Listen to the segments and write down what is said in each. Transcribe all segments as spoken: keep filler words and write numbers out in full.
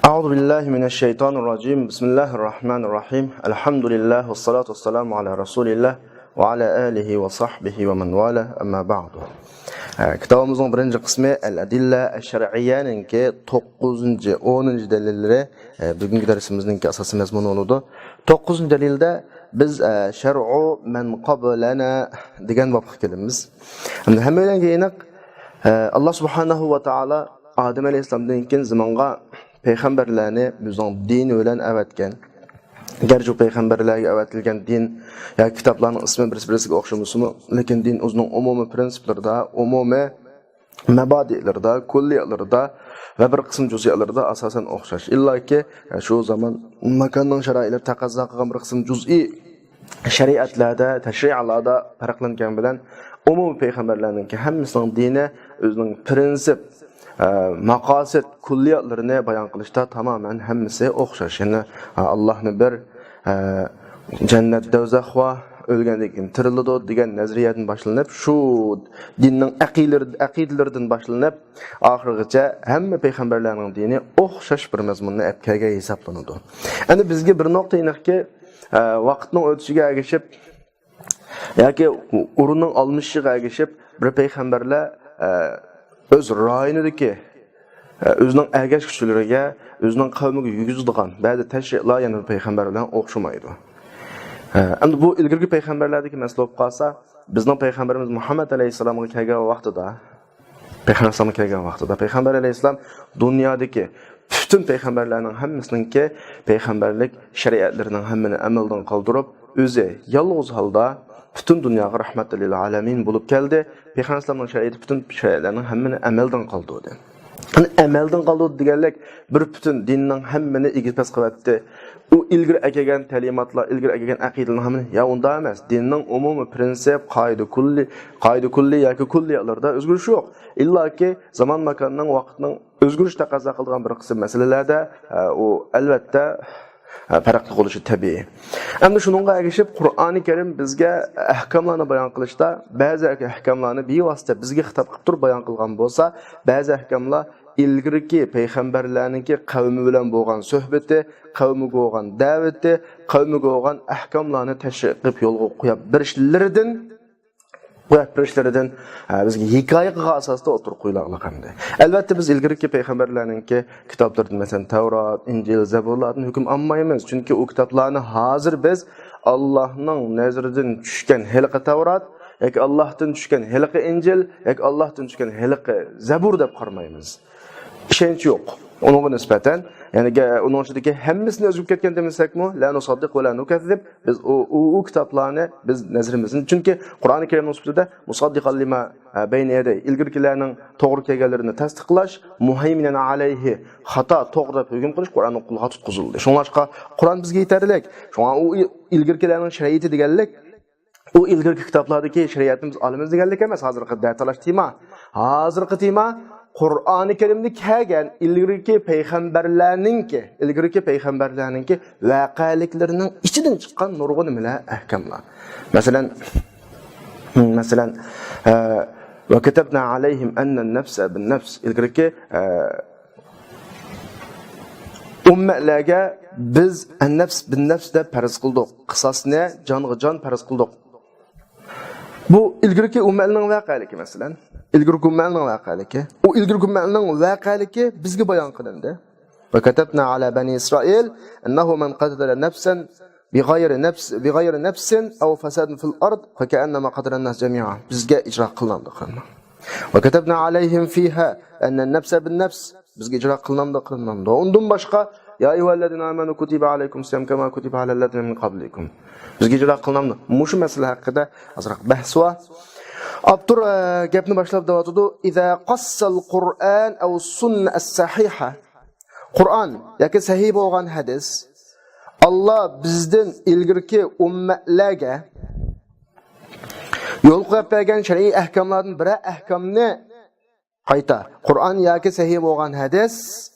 أعوذ بالله من الشيطان الرجيم. بسم الله الرحمن الرحيم. الحمد لله والصلاة والسلام على رسول الله وعلى آله وصحبه ومن والاه. أما بعد. ئە، كىتابىمىزنىڭ بىرىنچى قىسمى ئەل-ئەدىللە ئەش-شەرئىيەنىڭكى توققۇزىنچى، ئونىنچى دەلىللىرى، ئە، بۈگۈنكى دەرسىمىزنىڭكى ئاساسىي مەزمۇنى بولىدۇ. توققۇزىنچى دەلىلدە بىز، ئە، شەرئۇ مەن قابلەنا دېگەن بابقا كېلىمىز. ئەمدى ھەممەيلەنگە ئېنىق، ئە، ئاللا سۇبھانەھۇ ۋە تائالا ئادەم ئەلەيھىسسالامدىن كېيىن زېمىنغا پەيغەمبەرلەرنى ئۆزىنىڭ دىنى بىلەن ئەۋەتكەن. گەرچە ئۇ پەيغەمبەرلەرگە ئەۋەتىلگەن دىن ياكى كىتابلارنىڭ ئىسمى بىرسى-بىرسىگە ئوخشىمىسىمۇ، لېكىن دىن ئۆزىنىڭ ئومۇمىي پىرىنسىپلىرىدا، ئومۇمىي مەبادىئلىرىدا، كۇللىيەتلىرىدا ۋە بىر قىسىم جۇزئىيەتلىرىدا ئاساسەن ئوخشاش. ئىللاكى شۇ زامان ماكاننىڭ شارائىتلىرى تەقەززا قىلغان بىر قىسىم جۇزئىي شەرىئەتلەردە، تەشرىئاتلاردا پەرقلەنگەن بىلەن، ئومۇمىي پەيغەمبەرلەرنىڭكى ھەممىسىنىڭ دىنى ئۆزىنىڭ پىرىنسىپ، ئە، ماقاسىت، كۇللىياتلىرىنى بايان قىلىشتا تامامەن ھەممىسى ئوخشاش. يەنى، ئە، ئاللاھنى بىر، ئە، جەننەت، دوزاخ بار، ئۆلگەندىن كېيىن تىرىلىدۇ دېگەن نەزەرىيەدىن باشلىنىپ، شۇ دىننىڭ ئەقىدىلىرى-، ئەقىدىلىرىدىن باشلىنىپ، ئاخىرغىچە ھەممە پەيغەمبەرلەرنىڭ دىنى ئوخشاش بىر مەزمۇننى ئەپ كەلگەن ھېسابلىنىدۇ. ئەمدى بىزگە بىر نۇقتا ئېنىقكى، ئە، ۋاقىتنىڭ ئۆتۈشىگە ئەگىشىپ ياكى ئورۇننىڭ ئالمىشىشىغا ئەگىشىپ بىر پەيغەمبەرلەر، ئە، ئۆز رايونىدىكى، ئە، ئۆزىنىڭ ئەگەشكۈچىلىرىگە، ئۆزىنىڭ قەۋمىگە يۈرگۈزىدىغان بەزى تەشرىئاتلار يەنە بىر پەيغەمبەر بىلەن ئوخشىمايدۇ. ئە، ئەمدى بۇ ئىلگىرىكى پەيغەمبەرلەردىكى مەسىلە بولۇپ قالسا، بىزنىڭ پەيغەمبىرىمىز مۇھەممەد ئەلەيھىسسالامغا كەلگەن ۋاقتىدا، پەيغەمبەر ئەلەيھىسسالام كەلگەن ۋاقتىدا پەيغەمبەر ئەلەيھىسسالام دۇنيادىكى پۈتۈن پەيغەمبەرلەرنىڭ ھەممىسىنىڭكى پەيغەمبەرلىك شەرىئەتلىرىنىڭ ھەممىنى ئەمەلدىن قالدۇرۇپ، ئۆزى يالغۇز ھالدا پۈتۈن دۇنياغا رەھمەتۇللىل ئالەمىن بولۇپ كەلدى. پەيغەمبەر ئەلەيھىسسالامنىڭ شەرىئىتى پۈتۈن شەرىئەتلەرنىڭ ھەممىنى ئەمەلدىن قالدۇردى. يەنى ئەمەلدىن قالدۇردى دېگەنلىك، بىر پۈتۈن دىننىڭ ھەممىنى ئېگىز-پەس قىلىۋەتتى. ئۇ ئىلگىرى ئەكەلگەن تەلىماتلار، ئىلگىرى ئەكەلگەن ئەقىدىلەرنىڭ ھەممىنى، يا ئۇنداق ئەمەس، دىننىڭ ئومۇمىي پىرىنسىپ، قائىدە كۇللى، قائىدە كۇللى ياكى كۇللىيەتلىرىدە ئۆزگىرىش يوق. ئىللاكى زامان ماكاننىڭ، ۋاقىتنىڭ ئۆزگىرىش تەقەززا قىلىدىغان بىر قىسىم مەسىلىلەردە، ئە، ئۇ ئەلۋەتتە، ئە، پەرقلىق بولۇشى تەبىئىي. ئەمدى شۇنىڭغا ئەگىشىپ قۇرئانى كەرىم بىزگە ئەھكاملارنى بايان قىلىشتا بەزى ئەھكاملارنى بىۋاسىتە بىزگە خىتاب قىلىپ تۇرۇپ بايان قىلغان بولسا، بەزى ئەھكاملار ئىلگىرىكى پەيغەمبەرلەرنىڭكى قەۋمى بىلەن بولغان سۆھبىتى، قەۋمىگە بولغان دەۋىتى، قەۋمىگە بولغان ئەھكاملارنى تەشرىئ قىلىپ يولغا قويۇپ بېرىشلىرىدىن، قويۇپ بېرىشلىرىدىن، ئە، بىزگە ھېكايە قىلغان ئاساستا ئوتتۇرىغا قويۇلغانلىق ئەمدى. ئەلۋەتتە، بىز ئىلگىرىكى پەيغەمبەرلەرنىڭكى كىتابلىرىدىن، مەسىلەن، تەۋرات، ئىنجىل، زەبۇرلاردىن ھۆكۈم ئالمايمىز. چۈنكى ئۇ كىتابلارنى ھازىر بىز ئاللاھنىڭ نەزىرىدىن چۈشكەن ھېلىقى تەۋرات ياكى ئاللاھتىن چۈشكەن ھېلىقى ئىنجىل ياكى ئاللاھتىن چۈشكەن ھېلىقى زەبۇر دەپ قارىمايمىز. ئىشەنچ يوق ئۇنىڭغا نىسبەتەن. يەنى گە-، ئۇنىڭ ئىچىدىكى ھەممىسىنى ئۆزگىرىپ كەتكەن دېمىسەكمۇ، لا نۇسەددىق ۋە لا نۇكەززىب، بىز ئۇ، ئۇ، ئۇ كىتابلارنى بىز نەزىرىمىزدىن، چۈنكى قۇرئانى كەرىمنىڭ سۈپىتىدە مۇسەددىقەن لىما، ئە، بەينە يەدەيھى، ئىلگىرىكىلەرنىڭ توغرا كەلگەنلىرىنى تەستىقلاش، مۇھەيمىنەن ئەلەيھى، خاتا، توغرا دەپ ھۆكۈم قىلىش قۇرئاننىڭ قولىغا تۇتقۇزۇلدى. شۇڭلاشقا قۇرئان بىزگە يېتەرلىك. شۇڭا ئۇ ئىلگىرىكىلەرنىڭ شەرىئىتى دېگەنلىك، ئۇ ئىلگىرىكى كىتابلاردىكى شەرىئەتنى بىز ئالىمىز دېگەنلىك ئەمەس، ھازىرقى دەتالاش تېما. ھازىرقى تېما قۇرئانى كەرىمدە كەلگەن ئىلگىرىكى پەيغەمبەرلەرنىڭكى، ئىلگىرىكى پەيغەمبەرلەرنىڭكى ۋەقەلىكلىرىنىڭ ئىچىدىن چىققان نۇرغۇن نېمىلەر، ئەھكاملار. مەسىلەن، مەسىلەن، ئە، ۋە كەتەبنا ئەلەيھىم ئەننەن نەفسە بىن نەفس. ئىلگىرىكى، ئە، ئۈممەتلەرگە بىز ئەن-نەفس بىن-نەفس دەپ پەرز قىلدۇق. قىساسنى جانغا جان پەرز قىلدۇق. بۇ ئىلگىرىكى ئۈممەتنىڭ ۋەقەلىكى، مەسىلەن. ئىلگىرىكى ئۈممەتنىڭ ۋەقەلىكى. ئۇ ئىلگىرىكى ئۈممەتنىڭ ۋەقەلىكى بىزگە بايان قىلىندى. وكتبنا على بني إسرائيل أنه من قتل نفسا بغير نفس، بغير نفس أو فساد في الأرض فكأنما قتل الناس جميعا. بىزگە ئىجرا قىلىنىدۇ. وكتبنا عليهم فيها أن النفس بالنفس. بىزگە ئىجرا قىلىنامدۇ، قىلىنامدۇ. ئۇندىن باشقا، يا أيها الذين آمنوا كتب عليكم الصيام كما كتب على الذين من قبلكم. بىزگە ئىجرا قىلىنامدۇ. مۇشۇ مەسىلە ھەققىدە ئازراق بەھس بار. ئاپتور، ئە، گەپنى باشلاپ دەۋاتىدۇ. إذا قص القرآن أو السنة الصحيحة. قۇرئان ياكى سەھىھ بولغان ھەدىس، ئاللا بىزدىن ئىلگىرىكى ئۈممەتلەرگە يول قويۇپ بەرگەن شەرئىي ئەھكاملاردىن بىرەر ئەھكامنى قايتا، قۇرئان ياكى سەھىھ بولغان ھەدىس،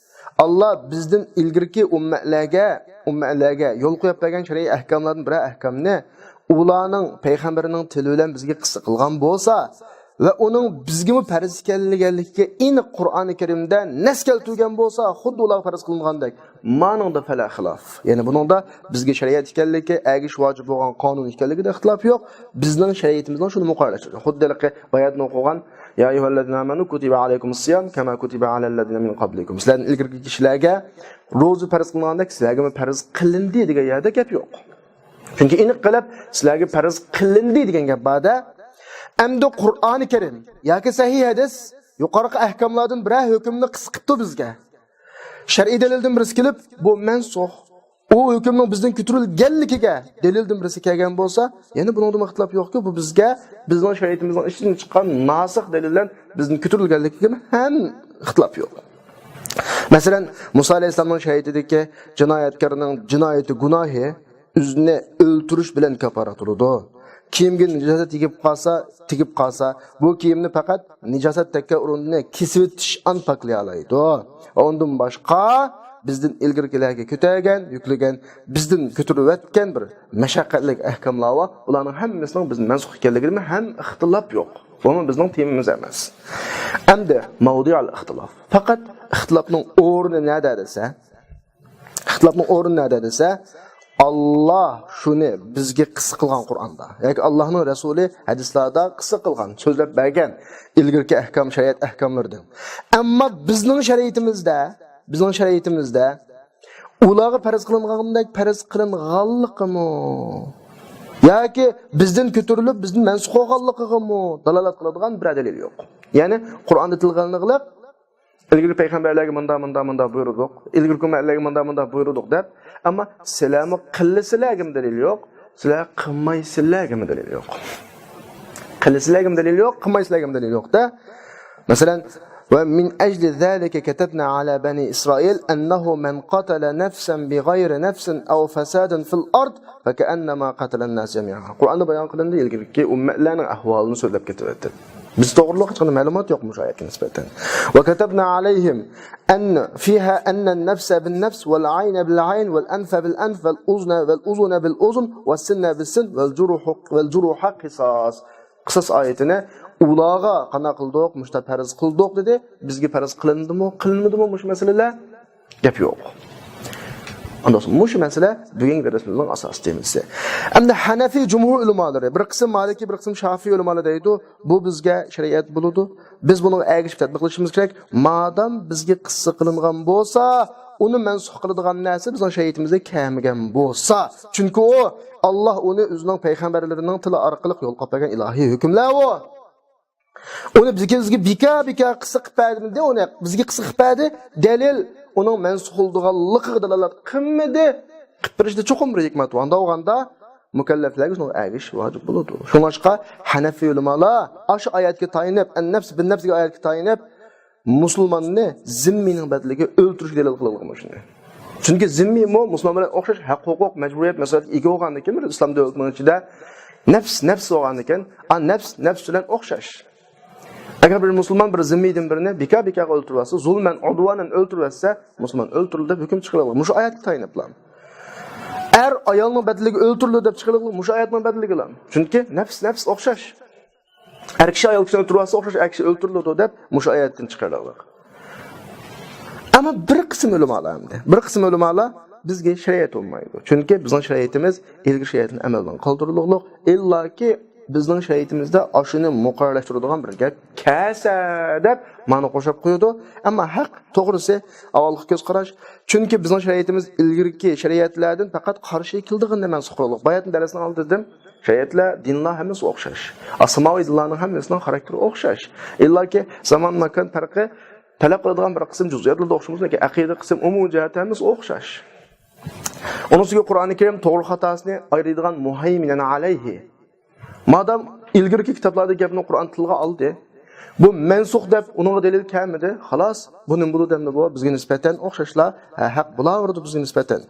ئاللا بىزدىن ئىلگىرىكى ئۈممەتلەرگە، ئۈممەتلەرگە يول قويۇپ بەرگەن شەرئىي ئەھكاملاردىن بىرەر ئەھكامنى ئۇلارنىڭ پەيغەمبىرىنىڭ تىلى بىلەن بىزگە قىسسە قىلغان بولسا، ۋە ئۇنىڭ بىزگىمۇ پەرز ئىكەنلىكىگە ئېنىق قۇرئانى كەرىمدە نەس كەلتۈرگەن بولسا، خۇددى ئۇلارغا پەرز قىلىنغاندەك، مانىڭدا فەلا خىلاف. يەنى بۇنىڭدا بىزگە شەرىئەت ئىكەنلىكى، ئەگىشىش ۋاجىپ بولغان قانۇن ئىكەنلىكىدە ئىختىلاپ يوق. بىزنىڭ شەرىئىتىمىزنىڭ شۇنى مۇقەررەرلەشتۈرگەن. خۇددى ھېلىقى باياتىن ئوقۇغان، يا ئەييۇھەللەزىنە ئامەنۇ كۇتىبە ئەلەيكۇمۇس سىيام كەما كۇتىبە ئەلەللەزىنە مىن قەبلىكۇم. سىلەردىن ئىلگىرىكى كىشىلەرگە روزا پەرز قىلىنغاندەك سىلەرگىمۇ پەرز قىلىندى دېگەن يەردە گەپ يوق. چۈنكى ئېنىق قىلىپ سىلەرگە پەرز قىلىندى دېگەن گەپ بار-دە. ئەمدى قۇرئانى كەرىم ياكى سەھىھ ھەدىس يۇقىرىقى ئەھكاملاردىن بىرەر ھۆكۈمنى قىسقىتىپتۇ بىزگە. شەرئىي دەلىلدىن بىرسى كېلىپ، بۇ مەنسۇخ. ئۇ ھۆكۈمنىڭ بىزدىن كۆتۈرۈلگەنلىكىگە دەلىلدىن بىرسى كەلگەن بولسا، يەنە بۇنىڭدىمۇ ئىختىلاپ يوقكى، بۇ بىزگە بىزنىڭ شەرىئىتىمىزنىڭ ئىچىدىن چىققان ناسىخ دەلىل بىلەن بىزدىن كۆتۈرۈلگەنلىكىگە ھەم ئىختىلاپ يوق. مەسىلەن، مۇسا ئەلەيھىسسالامنىڭ شەرىئىتىدىكى جىنايەتكارنىڭ جىنايىتى، گۇناھى ئۆزىنى ئۆلتۈرۈش بىلەن كاپپارەت بولىدۇ. كىيىمگە نىجاسەت تېگىپ قالسا، تېگىپ قالسا، بۇ كىيىمنى پەقەت نىجاسەت تەگكەن ئورۇننى كېسىۋېتىش ئان پاكلىيالايدۇ. ئۇندىن باشقا بىزدىن ئىلگىرىكىلەرگە كۆتەرگەن، يۈكلىگەن، بىزدىن كۆتۈرۈۋەتكەن بىر مەشەققەتلىك ئەھكاملار بار. ئۇلارنىڭ ھەممىسىنىڭ بىزدىن مەنسۇخ ئىكەنلىكىدىمۇ ھەم ئىختىلاپ يوق. بۇمۇ بىزنىڭ تېمىمىز ئەمەس. ئەمدى مەۋدىئەل ئىختىلاف. پەقەت ئىختىلاپنىڭ ئورنى نەدە دېسە، ئىختىلاپنىڭ ئورنى نەدە دېسە، ئاللا شۇنى بىزگە قىسسە قىلغان قۇرئاندا ياكى ئاللانىڭ رەسۇلى ھەدىسلاردا قىسسە قىلغان، سۆزلەپ بەرگەن ئىلگىرىكى ئەھكام، شەرىئەت ئەھكاملىرىدىن. ئەمما بىزنىڭ شەرىئىتىمىزدە، بىزنىڭ شەرىئىتىمىزدە ئۇلارغا پەرز قىلىنغاندەك پەرز قىلىنغانلىقىمۇ ياكى بىزدىن كۆتۈرۈلۈپ بىزدىن مەنسۇخ بولغانلىقىغىمۇ دالالەت قىلىدىغان بىر دەلىل يوق. يەنى قۇرئاندا تىلغا ئېلىنغانلىق ئىلگىرى پەيغەمبەرلەرگە مۇنداق، مۇنداق، مۇنداق بۇيرۇدۇق، ئىلگىرىكى ئۈممەتلەرگە مۇنداق، مۇنداق بۇيرۇدۇق دەپ، ئەمما سىلەرمۇ قىلىسىلەرگىمۇ دەلىل يوق، سىلەر قىلمايسىلەرگىمۇ دەلىل يوق. قىلىسىلەرگىمۇ دەلىل يوق، قىلمايسىلەرگىمۇ دەلىل يوق-دە. مەسىلەن، ومن أجل ذلك كتبنا على بني إسرائيل أنه من قتل نفسا بغير نفس أو فساد في الأرض فكأنما قتل الناس جميعا. قۇرئاندا بايان قىلىندى، ئىلگىرىكى ئۈممەتلەرنىڭ ئەھۋالىنى سۆزلەپ كېتىۋەتتى. بىز توغرۇلۇق ھېچقانداق مەلۇمات يوق مۇشۇ ئايەتكە نىسبەتەن. وكتبنا عليهم أن فيها أن النفس بالنفس والعين بالعين والأنف بالأنف والأذن والأذن بالأذن والسن بالسن والجروح والجروح قصاص. قىساس ئايىتىنى ئۇلارغا قانداق قىلدۇق، مۇشۇنداق پەرز قىلدۇق دېدى. بىزگە پەرز قىلىندىمۇ، قىلىنمىدىمۇ مۇشۇ مەسىلىلەر؟ گەپ يوق. ئاندىن مۇشۇ مەسىلە بۈگۈنكى دەرسىمىزنىڭ ئاساسىي تېمىسى. ئەمدى ھەنەفىي جۇمھۇر ئۆلىمالىرى، بىر قىسىم مالىكىي، بىر قىسىم شافىئىي ئۆلىمالار دەيدۇ، بۇ بىزگە شەرىئەت بولىدۇ. بىز بۇنىڭغا ئەگىشىپ تەتبىق قىلىشىمىز كېرەك. مادام بىزگە قىسسە قىلىنغان بولسا، ئۇنى مەنسۇخ قىلىدىغان نەرسە بىزنىڭ شەرىئىتىمىزدە كەلمىگەن بولسا، چۈنكى ئۇ، ئاللا ئۇنى ئۆزىنىڭ پەيغەمبەرلىرىنىڭ تىلى ئارقىلىق يولغا قويۇپ بەرگەن ئىلاھىي ھۆكۈملەر ئۇ. ئۇنى بىزگە، بىزگە بىكار، بىكار قىسسە قىلىپ بەردىمىدى، ئۇنى بىزگە قىسسە قىلىپ بەردى. دەلىل ئۇنىڭ مەنسۇخ بولىدىغانلىقىغا دالالەت قىلمىدى. قىلىپ بېرىشتە چوقۇم بىر ھېكمەت بار. ئۇنداق بولغاندا مۇكەللەپلەرگە شۇنىڭغا ئەگىشىش ۋاجىپ بولىدۇ. شۇڭلاشقا ھەنەفىي ئۆلىمالار ئاشۇ ئايەتكە تايىنىپ، ئەن-نەفس بىن-نەفس دېگەن ئايەتكە تايىنىپ، مۇسۇلماننى زىممىينىڭ بەدىلىگە ئۆلتۈرۈشكە دەلىل قىلىۋالغان شۇنى. چۈنكى زىممىي مۇ-، مۇسۇلمان بىلەن ئوخشاش ھەق، ھوقۇق، مەجبۇرىيەت، مەسئۇلىيەتكە ئىگە بولغاندىكىن، بىر ئىسلام دۆلىتىنىڭ ئىچىدە نەپس، نەپس بولغاندىكىن، ئا، نەپس، نەپس بىلەن ئوخشاش. ئەگەر بىر مۇسۇلمان بىر زىممىيدىن بىرىنى بىكار-بىكارغا ئۆلتۈرۈۋەتسە، زۇلمەن، ئۇدۋانەن ئۆلتۈرۈۋەتسە، مۇسۇلمان ئۆلتۈرۈلدى دەپ ھۆكۈم چىقىرىلغان. مۇشۇ ئايەتكە تايىنىپلا. ئەر ئايالنىڭ بەدىلىگە ئۆلتۈرۈلدى دەپ چىقىرىلغان. مۇشۇ ئايەتنىڭ بەدىلىگىلا. چۈنكى نەپس، نەپس ئوخشاش. ئەر كىشى ئايال كىشىنى ئۆلتۈرۈۋەتسە ئوخشاش، ئەر كىشى ئۆلتۈرۈلىدۇ دەپ مۇشۇ ئايەتتىن چىقىرىلغان. ئەمما بىر قىسىم ئۆلىمالار ئەمدى، بىر قىسىم ئۆلىمالار بىزگە شەرىئەت بولمايدۇ. چۈنكى بىزنىڭ شەرىئىتىمىز ئىلگىرى شەرىئەتتىن ئەمەلدىن قالدۇرۇلغۇلۇق. ئىللاكى بىزنىڭ شەرىئىتىمىزدە ئاشۇنى مۇقەررەرلەشتۈرىدىغان بىر گەپ كەلسە دەپ مانا قوشۇپ قويىدۇ. ئەمما ھەق توغرىسى ئاۋۋالقى كۆز قاراش. چۈنكى بىزنىڭ شەرىئىتىمىز ئىلگىرىكى شەرىئەتلەردىن پەقەت قارشى كېلىدىغىنىنى مەنسۇخ قىلىدۇ. باياتىن دەرسنىڭ ئالدىدا دېدىم، شەرىئەتلەر، دىنلار ھەممىسى ئوخشاش. ئاسماۋى دىنلارنىڭ ھەممىسىنىڭ خاراكتېرى ئوخشاش. ئىللاكى زامان، ماكان پەرقى تەلەپ قىلىدىغان بىر قىسىم جۇزئىياتلاردا ئوخشىمىز، لېكىن ئەقىدە قىسىم ئومۇمىي جەھەتتە ھەممىسى ئوخشاش. ئۇنىڭ ئۈستىگە قۇرئانى كەرىم توغرا خاتاسىنى ئايرىيدىغان مۇھەيمىنەن ئەلەيھى. مادام ئىلگىرىكى كىتابلاردا گەپنى قۇرئان تىلغا ئالدى، بۇ مەنسۇخ دەپ ئۇنىڭغا دەلىل كەلمىدى، خالاس، بۇ نېمە بولىدۇ ئەمدى بۇ؟ بىزگە نىسبەتەن ئوخشاشلا، ھە، ھەق بولاۋېرىدۇ بىزگە نىسبەتەن.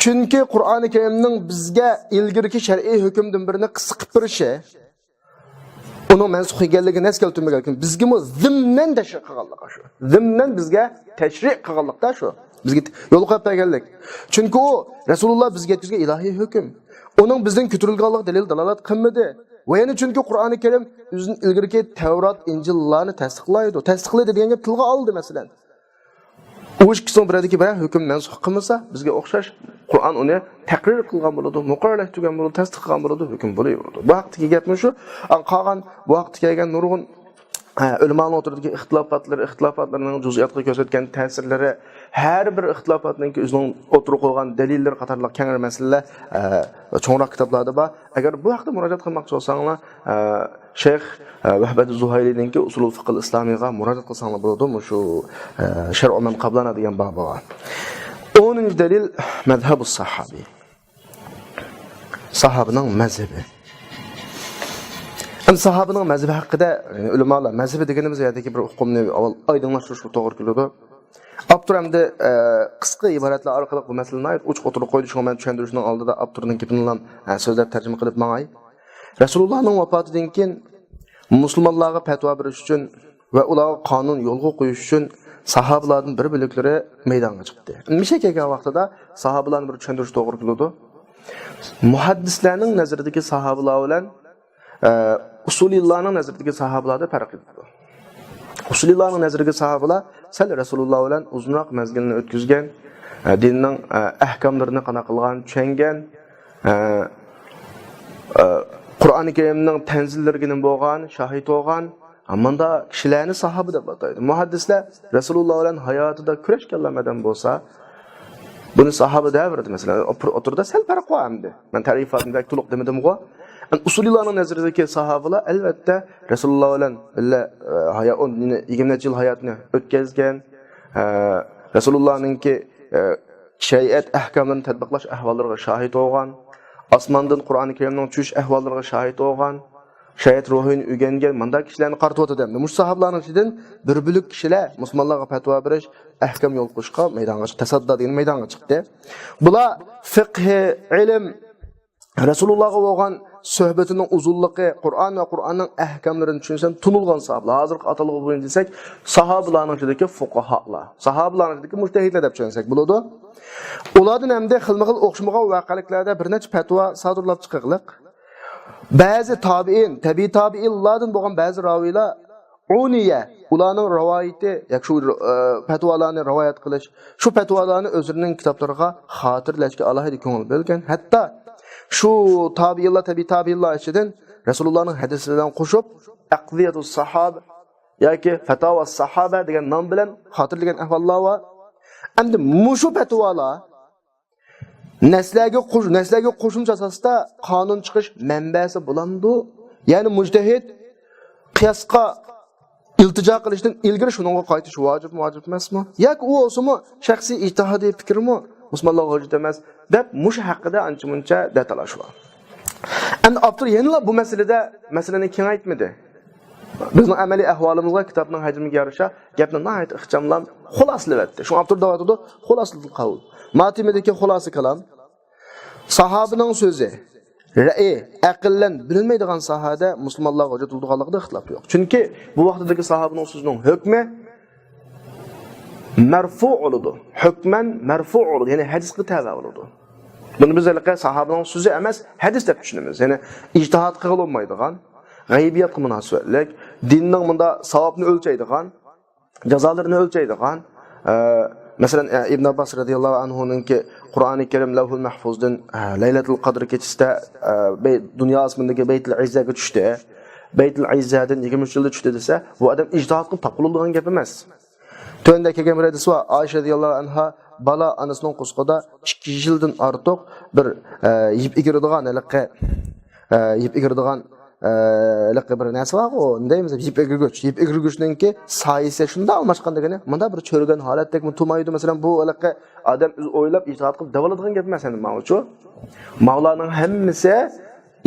چۈنكى قۇرئانى كەرىمنىڭ بىزگە ئىلگىرىكى شەرئىي ھۆكۈمدىن بىرنى قىسقا قىلىپ بېرىشى، ئۇنىڭ مەنسۇخ ئىكەنلىكىنى نەس كەلتۈرمىگەن، لېكىن بىزگىمۇ زىمنەن تەشرىق قىلغانلىقى شۇ. زىمنەن بىزگە تەشرىق قىلغانلىقتا شۇ. بىزگە يول قويۇپ بەرگەنلىك. چۈنكى ئۇ رەسۇلۇللا بىزگە يەتكۈزگەن ئىلاھىي ھۆكۈم. ئۇنىڭ بىزدىن كۆتۈرۈلگەنلىكىگە دەلىل دالالەت قىلمىدى. ۋە يەنە چۈنكى قۇرئانى كەرىم ئۆزىدىن ئىلگىرىكى تەۋرات، ئىنجىللارنى تەستىقلايدۇ. تەستىقلىدى دېگەن گەپ تىلغا ئالدى، مەسىلەن. ئۇ ئىككىسىنىڭ بىرەردىكى بىرەر ھۆكۈم مەنسۇخ قىلمىسا، بىزگە ئوخشاش قۇرئان ئۇنى تەقرىر قىلغان بولىدۇ، مۇقەررەرلەشتۈرگەن بولىدۇ، تەستىقلىغان بولىدۇ، ھۆكۈم بولۇۋېرىدۇ. بۇ ھەقتىكى گەپمۇ شۇ. ئا، قالغان بۇ ھەقتە كەلگەن نۇرغۇن، ئە، ئۆلىمانىڭ ئوتتۇرىدىكى ئىختىلاپاتلىرى، ئىختىلاپاتلىرىنىڭ جۇزئىياتقا كۆرسەتكەن تەسىرلىرى، ھەر بىر ئىختىلاپاتنىڭكى ئۆزىنىڭ ئوتتۇرىغا قويغان دەلىللىرى قاتارلىق كەڭرى مەسىلىلەر، ئە، چوڭراق كىتابلاردا بار. ئەگەر بۇ ھەقتە مۇراجىئەت قىلماقچى بولساڭلار، ئە، شەيخ، ئە، ۋەھبەت زۇھايلىنىڭكى ئۇسۇلۇل فىقھىل ئىسلامىيغا مۇراجىئەت قىلساڭلار بولىدۇ، مۇشۇ، ئە، شەرئۇ مەن قابلەنا دېگەن بابىغا. ئونىنچى دەلىل، مەزھەبۇ ساھابى. ساھابىنىڭ مەزھىپى. ئەمدى ساھابىنىڭ مەزھىپى ھەققىدە، يەنى ئۆلىمالار مەزھىپى دېگىنىمىز يەردىكى بىر ئۇقۇمنى ئاۋۋال ئايدىڭلاشتۇرۇشقا توغرا كېلىدۇ. ئاپتور ئەمدى، ئە، قىسقا ئىبارەتلەر ئارقىلىق بۇ مەسىلىنى ناھايىتى ئوچۇق ئوتتۇرىغا قويدى، شۇڭا مەن چۈشەندۈرۈشنىڭ ئالدىدا ئاپتورنىڭ گېپىنىلا، ئە، سۆزلەپ تەرجىمە قىلىپ ماڭاي. رەسۇلۇللانىڭ ۋاپاتىدىن كېيىن مۇسۇلمانلارغا پەتىۋا بېرىش ئۈچۈن ۋە ئۇلارغا قانۇن يولغا قويۇش ئۈچۈن ساھابىلاردىن بىر بۆلەكلىرى مەيدانغا چىقتى. مىشە كەلگەن ۋاقتىدا ساھابىلارنى بىر چۈشەندۈرۈش توغرا كېلىدۇ. مۇھەددىسلەرنىڭ نەزىرىدىكى ساھابىلار بىلەن، ئە، ئۇسۇلىيلارنىڭ نەزىرىدىكى ساھابىلاردا پەرق يوق. ئۇسۇلىيلارنىڭ نەزىرىدىكى ساھابىلار سەل رەسۇلۇللا بىلەن ئۇزۇنراق مەزگىلنى ئۆتكۈزگەن، ئە، دىننىڭ، ئە، ئەھكاملىرىنى قانداق قىلغان، چۈشەنگەن، ئە، ئە، قۇرئانى كەرىمنىڭ تەنزىللىرىگە نېمە بولغان، شاھىت بولغان، مۇنداق كىشىلەرنى ساھابە دەپ ئاتايدۇ. مۇھەددىسلەر رەسۇلۇللا بىلەن ھاياتىدا كۆرۈشكەنلا ئادەم بولسا، بۇنى ساھابە دەۋېرىدۇ، مەسىلەن، ئوتتۇرىدا سەل پەرق بار ئەمدى. مەن تەرىپاتنى بەك تولۇق دېمىدىمغۇ. ئەمدى ئۇسۇلىيلارنىڭ نەزىرىدىكى ساھابىلار، ئەلۋەتتە، رەسۇلۇللا بىلەن بىللە، ئە، ھايا-، ئون، يەنى يىگىرمە نەچچە يىل ھاياتىنى ئۆتكەزگەن، ئە، رەسۇلۇللانىڭكى، ئە، شەرىئەت ئەھكاملىرىنى تەتبىقلاش ئەھۋاللىرىغا شاھىت بولغان، ئاسماندىن قۇرئانى كەرىمنىڭ چۈشۈش ئەھۋاللىرىغا شاھىت بولغان، شەرىئەت روھىنى ئۆگەنگەن مۇنداق كىشىلەرنى قارىتىۋاتىدۇ ئەمدى. مۇشۇ ساھابىلارنىڭ ئىچىدىن بىر بۆلەك كىشىلەر مۇسۇلمانلارغا پەتىۋا بېرىش، ئەھكام يول قويۇشقا مەيدانغا چىقتى، تەسەددا دېگەن مەيدانغا چىقتى. بۇلار فىقھى، ئىلىم، رەسۇلۇللاغا بولغان سۆھبىتىنىڭ ئۇزۇنلۇقى، قۇرئان ۋە قۇرئاننىڭ ئەھكاملىرىنى چۈشىنىسەن، تونۇلغان ساھابىلار. ھازىرقى ئاتالغۇ بويىچە دېسەك، ساھابىلارنىڭ ئىچىدىكى فۇقاھالار، ساھابىلارنىڭ ئىچىدىكى مۇجتەھىدلەر دەپ چۈشەنسەك بولىدۇ. ئۇلاردىن ئەمدى خىلمۇ خىل ئوخشىمىغان ۋەقەلىكلەردە بىر نەچچە پەتىۋا سادىرلاپ چىقىغلىق. بەزى تابىئىن، تەبىئىي تابىئىنلاردىن بولغان بەزى راۋىيلار ئۇنىيە، ئۇلارنىڭ رىۋايىتى ياكى شۇ، ئە، پەتىۋالارنى رىۋايەت قىلىش، شۇ پەتىۋالارنى ئۆزلىرىنىڭ كىتابلىرىغا خاتىرىلەشكە ئالاھىدە كۆڭۈل بۆلگەن. ھەتتا شۇ تابىئىنلار، تەبىئىي تابىئىنلار ئىچىدىن رەسۇلۇللانىڭ ھەدىسى بىلەن قوشۇپ، ئەقزىيەتۇس ساھابە ياكى فەتاۋا ساھابە دېگەن نام بىلەن خاتىرىلىگەن ئەھۋاللار بار. ئەمدى مۇشۇ پەتىۋالار نەسلەرگە قوش-، نەسلەرگە قوشۇمچە ئاساستا قانۇن چىقىش مەنبەسى بولامدۇ؟ يەنى مۇجتەھىد قىياسقا ئىلتىجا قىلىشتىن ئىلگىرى شۇنىڭغا قايتىش ۋاجىپمۇ، ۋاجىپ ئەمەسمۇ؟ ياكى ئۇ بولسىمۇ شەخسىي ئىجتىھادىي پىكىرمۇ، مۇسۇلمانلارغا ھۆججەت ئەمەس دەپ، مۇشۇ ھەققىدە ئانچە-مۇنچە دەتالاش بار. ئەمدى ئاپتور يەنىلا بۇ مەسىلىدە مەسىلىنى كېڭەيتمىدى. بىزنىڭ ئەمەلىي ئەھۋالىمىزغا، كىتابنىڭ ھەجمىگە يارىشا گەپنى ناھايىتى ئىخچاملا خۇلاسىلىۋەتتى. شۇڭا ئاپتور دەۋاتىدۇ، خۇلاسىل قەۋل. ماتېمىدىكى خۇلاسە كالام، ساھابىنىڭ سۆزى، رەئى، ئەقىل بىلەن بىلىنمەيدىغان ساھەدە مۇسۇلمانلارغا ھۆججەت بولىدىغانلىقىدا ئىختىلاپ يوق. چۈنكى بۇ ۋاقتىدىكى ساھابىنىڭ سۆزىنىڭ ھۆكمى مەرفۇ بولىدۇ. ھۆكمەن مەرفۇ بولىدۇ، يەنى ھەدىسقا تەۋە بولىدۇ. بۇنى بىز ھېلىقى ساھابىنىڭ سۆزى ئەمەس، ھەدىس دەپ چۈشىنىمىز. يەنى ئىجتىھاد قىلغىلى بولمايدىغان، غەيبىياتقا مۇناسىۋەتلىك، دىننىڭ مۇنداق ساۋابنى ئۆلچەيدىغان، جازالىرىنى ئۆلچەيدىغان، ئە، مەسىلەن، ئە، ئىبن ئابباس رەزىياللاھۇ ئەنھۇنىڭكى قۇرئانى كەرىم لەۋھۇل مەھفۇزدىن، ئە، لەيلەتۇل قەدر كېچىسىدە، ئە، بەي-، دۇنيا ئاسمىنىدىكى بەيتۇل ئىززەگە چۈشتى. بەيتۇل ئىززەدىن يىگىرمە ئۈچ يىلدا چۈشتى دېسە، بۇ ئادەم ئىجتىھاد قىلىپ تاپقىلى بولىدىغان گەپ ئەمەس. تۆۋەندە كەلگەن بىر ھەدىس بار. ئائىشە رەزىياللاھۇ ئەنھا بالا ئانىسىنىڭ قورسىقىدا ئىككى يىلدىن ئارتۇق بىر، ئە، يىپ ئېگىرىدىغان ھېلىقى، ئە، يىپ ئېگىرىدىغان، ئە، ھېلىقى بىر نەرسە بارغۇ، نېمە دەيمىز، يىپ ئېگىرگۈچ. يىپ ئېگىرگۈچنىڭكى سايىسى شۇنداق ئالماشقان دېگىنى، مۇنداق بىر چۆرۈگەن ھالەتتەكمۇ تۇرمايدۇ. مەسىلەن، بۇ ھېلىقى ئادەم ئۆزى ئويلاپ ئىجتىھاد قىلىپ دەۋالىدىغان گەپ ئەمەس ئەمدى ماۋۇچۇ. ماۋۇلارنىڭ ھەممىسى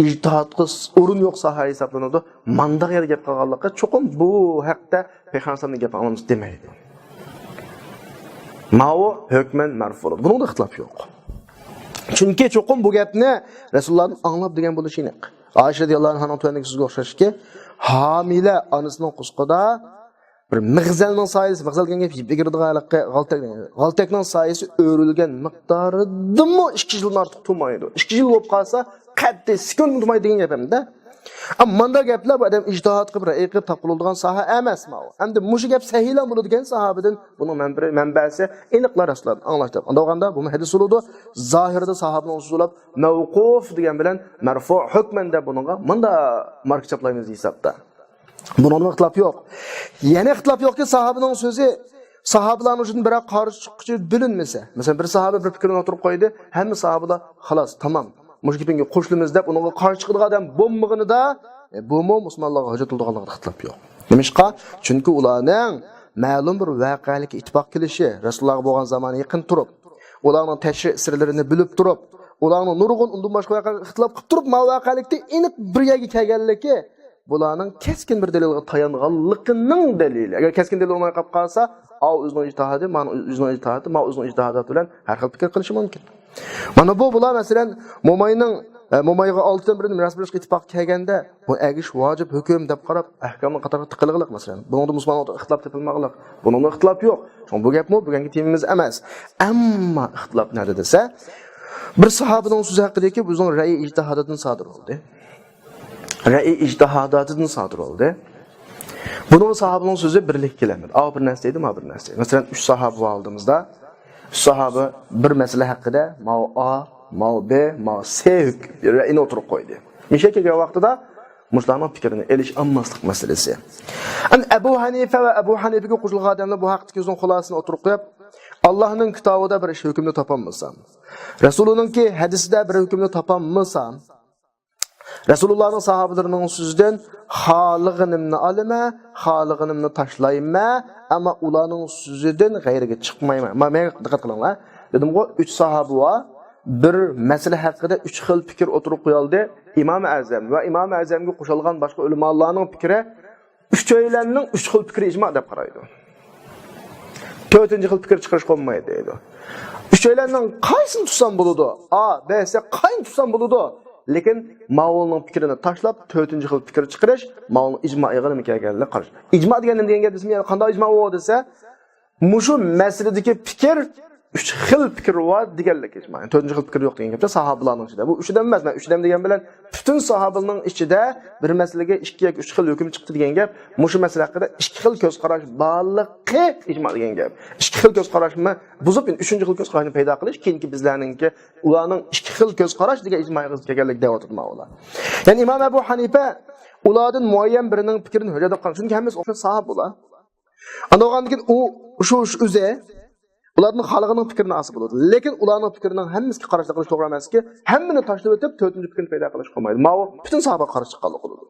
ئىجتىھادقا ئورۇن يوق ساھە ھېسابلىنىدۇ. مانداق يەردە گەپ قىلغانلىقى، چوقۇم بۇ ھەقتە پەيغەمبەر ئەلەيھىسسالامنىڭ گەپ ئاڭلىمىسا دېمەيدۇ. ماۋۇ ھۆكمەن مەرفۇ بولىدۇ. بۇنىڭدا ئىختىلاپ يوق. چۈنكى چوقۇم بۇ گەپنى رەسۇلۇللادىن ئاڭلاپ دېگەن بولۇشى ئېنىق. ئائىشە رەزىياللاھۇ ئەنھانىڭ تۆۋەندىكى سۆزىگە ئوخشاشكى، ھامىلە ئانىسىنىڭ قورسىقىدا بىر مىغزەلنىڭ سايىسى، مىغزەل دېگەن گەپ يىپ ئېگىرىدىغان ھېلىقى غالتەك، غالتەكنىڭ سايىسى ئۆرۈلگەن مىقدارىدىنمۇ ئىككى يىلدىن ئارتۇق تۇرمايدۇ. ئىككى يىل بولۇپ قالسا، قەتئىي سېكۇنت تۇرمايدۇ دېگەن گەپ ئەمدى. ئەمما ماندا گەپلەر بۇ ئادەم ئىجتىھادقا بىر رەئي قىلىپ تاپقىلىدىغان ساھە ئەمەس ماۋۇ. ئەمدى مۇشۇ گەپ سەھىھلا بولىدىكەن ساھابىدىن بۇنىڭ مەنبە-، مەنبەسى ئېنىقلا رەسۇلۇللاھتىن ئاڭلاشتى. ئانداغاندا بۇمۇ ھەدىس بولىدۇ. زاھىردا ساھابىنىڭ سۆزى بولۇپ، مەۋقۇف دېگەن بىلەن مەرفۇ ھۆكمەن دەپ بۇنىڭغا ماندا ماركا چاپلايمىز ھېسابتا. بۇنىڭدا ئىختىلاپ يوق. يەنە ئىختىلاپ يوقكى، ساھابىنىڭ سۆزى ساھابىلارنىڭ ئىچىدىن بىرەر قارشى چىققۇچى بىلىنمىسە، مەسىلەن، بىر ساھابە بىر پىكىرنى ئوتتۇرىغا قويدى، ھەممە ساھابىلار خالاس، تامام، مۇشۇ گېپىڭگە قوشۇلىمىز دەپ ئۇنىڭغا قارشى چىقىدىغان ئادەم بولمىغىنىدا، ئە، بۇمۇ مۇسۇلمانلارغا ھۆججەت بولىدىغانلىقىدا ئىختىلاپ يوق. نېمىشقا؟ چۈنكى ئۇلارنىڭ مەلۇم بىر ۋەقەلىككە ئىتتىپاق كېلىشى، رەسۇلۇللاھقا بولغان زامانى يېقىن تۇرۇپ، ئۇلارنىڭ تەشرىئىي سىرلىرىنى بىلىپ تۇرۇپ، ئۇلارنىڭ نۇرغۇن ئۇندىن باشقا ۋەقەلەرگە ئىختىلاپ قىلىپ تۇرۇپ، ماۋۇ ۋەقەلىكتە ئېنىق بىر يەرگە كەلگەنلىكى، بۇلارنىڭ كەسكىن بىر دەلىلگە تايانغانلىقىنىڭ دەلىلى. ئەگەر كەسكىن دەلىل بولماي قالىپ قالسا، ئاۋۇ ئۆزىنىڭ ئىجتىھادى، مانا ئۆزىنىڭ ئىجتىھادى، مانا ئۆزىنىڭ ئىجتىھادى بىلەن ھەر خىل پىكىر قىلىشى مۇمكىن. مانا بۇ بۇلار، مەسىلەن، موماينىڭ، ئە، مومايغا ئالتىدىن بىرىنى مىراس بېرىشكە ئىتتىپاق كەلگەندە، بۇ ئەگىش ۋاجىپ ھۆكۈم دەپ قاراپ، ئەھكامنى قاتارغا تىقىلغىلىق، مەسىلەن. بۇنىڭدا مۇسۇلمانلاردا ئىختىلاپ تېپىلماقلىق. بۇنىڭدا ئىختىلاپ يوق. شۇڭا بۇ گەپمۇ بۈگۈنكى تېمىمىز ئەمەس. ئەمما ئىختىلاپ نەدە دېسە، بىر ساھابىنىڭ سۆزى ھەققىدىكى بۇ ئۆزىنىڭ رەئي ئىجتىھادىدىن سادىر بولدى. رەئي ئىجتىھاداتىدىن سادىر بولدى. بۇنىڭغا ساھابىنىڭ سۆزى بىرلىككە كېلەلمىدى. ئاۋۇ بىر نەرسە دەيدۇ، ماۋۇ بىر نەرسە دەيدۇ. مەسىلەن، ئۈچ ساھابە بار ئالدىمىزدا. ئۈچ ساھابە بىر مەسىلە ھەققىدە ماۋۇ ئا، ماۋۇ بې، ماۋۇ سې ھۆك-، رەئيىنى ئوتتۇرىغا قويدى. مىشە كەلگەن ۋاقتىدا مۇشۇلارنىڭ پىكرىنى ئېلىش ئالماسلىق مەسىلىسى. ئەمدى ئەبۇ ھەنىفە ۋە ئەبۇ ھەنىفىگە قوشۇلغان ئادەملەر بۇ ھەقتىكى ئۆزىنىڭ خۇلاسىسىنى ئوتتۇرىغا قويۇپ، ئاللاھنىڭ كىتابىدا بىر ئىش ھۆكۈمنى تاپالمىسام، رەسۇلىنىڭكى ھەدىسىدە بىر ھۆكۈمنى تاپالمىسام، رەسۇلۇللانىڭ ساھابىلىرىنىڭ سۆزىدىن خالىغىنىمنى ئالىمەن، خالىغىنىمنى تاشلايمەن، ئەمما ئۇلارنىڭ سۆزىدىن غەيرىگە چىقمايمەن. ما-، ماڭا دىققەت قىلىڭلار. دېدىمغۇ، ئۈچ ساھابە بار، بىر مەسىلە ھەققىدە ئۈچ خىل پىكىر ئوتتۇرىغا قويالدى. ئىمام ئەزەم ۋە ئىمام ئەزەمگە قوشۇلغان باشقا ئۆلىمالارنىڭ پىكرى ئۈچەيلەننىڭ ئۈچ خىل پىكرى ئىجما دەپ قارايدۇ. تۆتىنچى خىل پىكىر چىقىرىشقا بولمايدۇ دەيدۇ. ئۈچەيلەننىڭ قايسىنى تۇتسام بولىدۇ؟ ئا، بې، سې، قايسىنى تۇتسام بولىدۇ؟ لېكىن ماۋۇنىڭ پىكرىنى تاشلاپ، تۆتىنچى خىل پىكىر چىقىرىش، ماۋۇنىڭ ئىجمائىيغا نېمە كەلگەنلىك قارىشى. ئىجما دېگەن نېمە دېگەن گەپ دېسىمۇ، يەنە قانداق ئىجما ئۇ دېسە، مۇشۇ مەسىلىدىكى پىكىر، ئۈچ خىل پىكىر بار دېگەنلىك ئىجما. يەنى تۆتىنچى خىل پىكىر يوق دېگەن گەپتە ساھابىلارنىڭ ئىچىدە. بۇ ئۈچ ئادەم ئەمەس، مەن ئۈچ ئادەم دېگەن بىلەن پۈتۈن ساھابىلارنىڭ ئىچىدە بىر مەسىلىگە ئىككى ياكى ئۈچ خىل ھۆكۈم چىقتى دېگەن گەپ. مۇشۇ مەسىلە ھەققىدە ئىككى خىل كۆز قاراش بارلىقى ئىجما دېگەن گەپ. ئىككى خىل كۆز قاراشنى بۇزۇپ، ئەمدى ئۈچىنچى خىل كۆز قاراشنى پەيدا قىلىش، كېيىنكى بىزلەرنىڭكى ئۇلارنىڭ ئىككى خىل كۆز قاراش دېگەن ئىجمائىغا كەلگەنلىك دەۋاتىدۇ ماۋۇلار. يەنى ئىمام ئەبۇ ھەنىپە ئۇلاردىن مۇئەييەن بىرىنىڭ پىكرىنى ھۆججەت دەپ قارىغان. چۈنكى ھەممىسى ئوخشاش ساھابە بۇلار. ئاندىن ئۇ، شۇ، شۇ ئۆزى ئۇلارنىڭ خالىغىنىڭ پىكرىنى ئالسا بولىدۇ. لېكىن ئۇلارنىڭ پىكرىنىڭ ھەممىسىگە قارشىلىق قىلىش توغرا ئەمەسكى، ھەممىنى تاشلىۋېتىپ، تۆتىنچى پىكىرنى پەيدا قىلىشقا بولمايدۇ. ماۋۇ پۈتۈن ساھابىگە قارشى چىققانلىق بولىدۇ.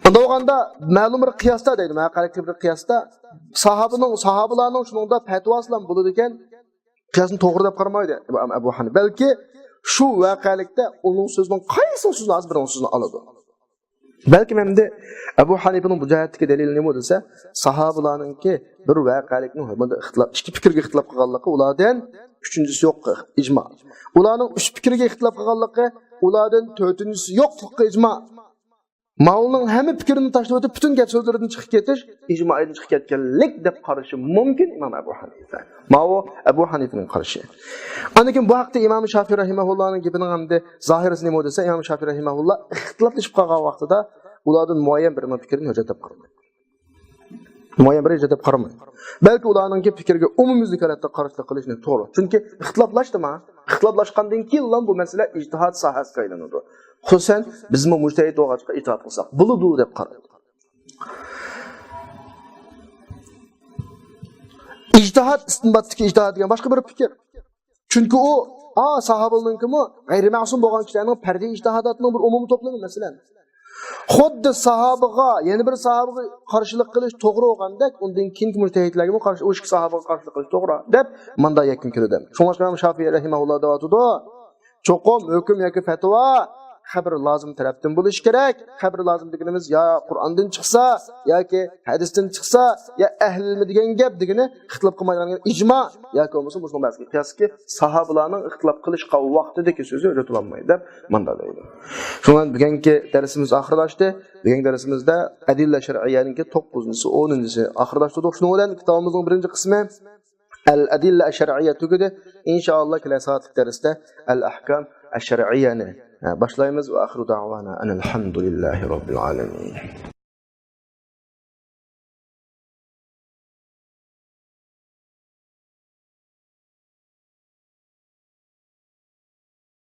ئۇنداق بولغاندا، مەلۇم بىر قىياستا دەيدۇ، مەقەلىكتىكى بىر قىياستا ساھابىنىڭ، ساھابىلارنىڭ شۇنىڭدا پەتىۋاسىلا بولىدىكەن، قىياسنى توغرا دەپ قارىمايدۇ ئەبۇ، ئەبۇ ھەنىپە. بەلكى شۇ ۋەقەلىكتە ئۇنىڭ سۆزىنىڭ قايسىنىڭ سۆزىنى ئالسا، بىرىنىڭ سۆزىنى ئالىدۇ. بەلكىم ئەمدى ئەبۇ ھەنىپىنىڭ بۇ جەھەتتىكى دەلىلى نېمە دېسە، ساھابىلارنىڭكى بىر ۋەقەلىكنىڭ ھۆكمىدە ئىختىلاپ، ئىككى پىكىرگە ئىختىلاپ قىلغانلىقى ئۇلاردىن ئۈچىنچىسى يوق ئىجما. ئۇلارنىڭ ئۈچ پىكىرگە ئىختىلاپ قىلغانلىقى ئۇلاردىن تۆتىنچىسى يوقلۇققا ئىجما. ماۋۇنىڭ ھەممە پىكرىنى تاشلىۋېتىپ، پۈتۈن گەپ سۆزلىرىدىن چىقىپ كېتىش ئىجمائىدىن چىقىپ كەتكەنلىك دەپ قارىشى مۇمكىن ئىمام ئەبۇ ھەنىپە. ماۋۇ ئەبۇ ھەنىپىنىڭ قارىشى. ئاندىن كېيىن بۇ ھەقتە ئىمام شافىي رەھىمەھۇللانىڭ گېپىنىڭ ئەمدى زاھىرىسى نېمە دېسە، ئىمام شافىي رەھىمەھۇللا ئىختىلاپلىشىپ قالغان ۋاقتىدا ئۇلاردىن مۇئەييەن بىرىنىڭ پىكرىنى ھۆججەت دەپ قارىمايدۇ. مۇئەييەن بىر ھۆججەت دەپ قارىمايدۇ. بەلكى ئۇلارنىڭكى پىكرىگە ئومۇميۈزلۈك ھالەتتە قارشىلىق قىلىشنى توغرا. چۈنكى ئىختىلاپلاشتىما؟ ئىختىلاپلاشقاندىن كېيىنلا بۇ مەسىلە ئىجتىھاد ساھەسىگە ئايلىنىدۇ. خۇسۇسەن بىزمۇ مۇجتەھىد بولغاچقا ئىجتىھاد قىلساق بولىدۇ دەپ قارايدۇ. ئىجتىھاد، ئىستىنباتتىكى ئىجتىھاد دېگەن باشقا بىر پىكىر. چۈنكى ئۇ، ئا، ساھابىلارنىڭكىمۇ غەيرىي مەسۇم بولغان كىشىلەرنىڭ پەردىي ئىجتىھاداتىنىڭ بىر ئومۇمىي توپلىمى، مەسىلەن. خۇددى ساھابىغا، يەنە بىر ساھابىغا قارشىلىق قىلىش توغرا بولغاندەك، ئۇندىن كېيىنكى مۇجتەھىدلەرگىمۇ قارشى، ئۇ ئىككى ساھابىغا قارشىلىق قىلىش توغرا، دەپ ماندا يەكۈن كېلىدۇ. شۇڭلاشقا ئىمام شافىئى رەھىمەھۇللا دەۋاتىدۇ، چوقۇم ھۆكۈم ياكى پەتىۋا خەبىر لازىم تەرەپتىن بولۇشى كېرەك. خەبىر لازىم دېگىنىمىز يا قۇرئاندىن چىقسا، ياكى ھەدىستىن چىقسا، يا ئەھلى ئىلمى دېگەن گەپ دېگىنى ئىختىلاپ قىلمايدىغان ئىجما، ياكى بولمىسا مۇشۇنىڭ بەزى قىياسكى ساھابىلارنىڭ ئىختىلاپ قىلىشقان ۋاقتىدىكى سۆزى ھۆججەت بولالمايدۇ دەپ ماندا دەيدۇ. شۇنىڭ بىلەن بۈگۈنكى دەرسىمىز ئاخىرلاشتى. بۈگۈنكى دەرسىمىزدە ئەدىللە شەرئىيەنىڭكى توققۇزىنچىسى، ئونىنچىسى ئاخىرلاشتۇردۇق. شۇنىڭ بىلەن كىتابىمىزنىڭ بىرىنچى قىسمى ئەل ئەدىللە ئەششەرئىيە تۈگىدى. ئىنشائاللا كېلەر سائەتلىك دەرستە ئەل ئەھكام ئەششەرئىيەنى ئە، باشلايمىز. ۋە ئاخىرۇ دەئۋانا ئەنىل ھەمدۇلىللاھى رەببىل ئالەمىن.